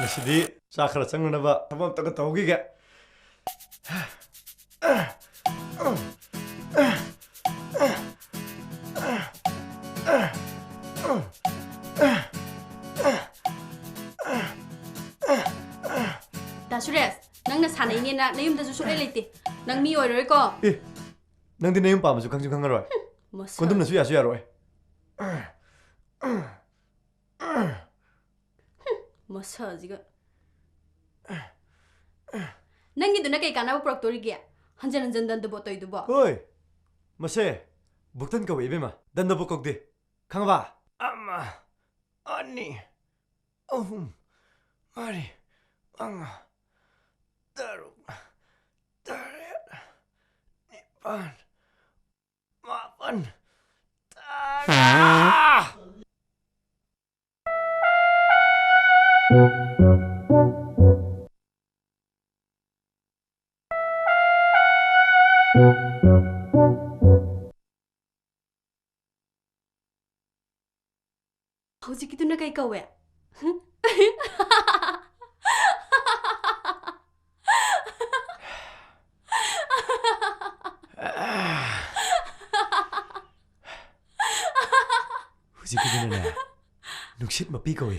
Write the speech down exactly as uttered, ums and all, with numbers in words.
ꯉꯁꯤꯗꯤ ꯆꯥꯛ ꯈꯔ ꯆꯪꯅꯅꯕ ꯊꯕꯛ ꯑꯝꯇꯒ ꯇꯧꯈꯤꯒꯦ꯫ ꯗꯥ ꯁꯨꯔꯦꯁ, ꯅꯪꯅ ꯁꯥꯟꯅꯩꯅꯦꯅ ꯅꯌꯨꯝꯗꯁꯨ ꯁꯨꯛꯂꯩ ꯂꯩꯇꯦ꯫ ꯅꯪ ꯃꯤ ꯑꯣꯏꯔꯣꯏꯀꯣ꯫ ꯑꯦ, ꯅꯪꯗꯤ ꯅꯌꯨꯝ ꯄꯥꯝꯕꯁꯨ ꯈꯪꯁꯨ ꯈꯪꯉꯔꯣꯏ꯫ ꯃꯁꯛ꯫ ꯀꯣꯟꯗꯨꯝꯅꯁꯨ ꯌꯥꯁꯨ ꯌꯥꯔꯣꯏ꯫ ꯃꯁꯛꯁꯤꯒ꯫ ꯅꯪꯒꯤꯗꯨꯅ ꯀꯩ ꯀꯥꯟꯅꯕ ꯄꯨꯔꯛꯇꯣꯔꯤꯒꯦ? ꯍꯟꯖꯟ ꯍꯟꯖꯟ ꯗꯟꯗꯕꯣꯠ ꯇꯧꯏꯗꯨꯕꯣ? ꯍꯣꯏ, ꯃꯁꯦ ꯕꯨꯛꯇꯟ ꯀꯧꯋꯦ ꯏꯕꯦꯝꯃ, ꯗꯟꯗꯕꯣꯠ ꯀꯧꯗꯦ, ꯈꯪꯉꯕ? ꯑꯃ, ꯑꯅꯤ, ꯑꯍꯨꯝ, ꯃꯔꯤ, ꯃꯉꯥ, ꯇꯔꯨꯛ, ꯇꯔꯦꯠ, ꯅꯤꯄꯥꯟ, ꯃꯥꯄꯟ, ꯇꯔꯥ! ꯍꯧꯖꯤꯛꯀꯤꯗꯨꯅ ꯀꯩ ꯀꯧꯋꯦ? ꯍꯧꯖꯤꯛꯀꯤꯗꯨꯅꯅꯦ, ꯅꯨꯡꯁꯤꯠ ꯃꯄꯤ ꯀꯧꯏ꯫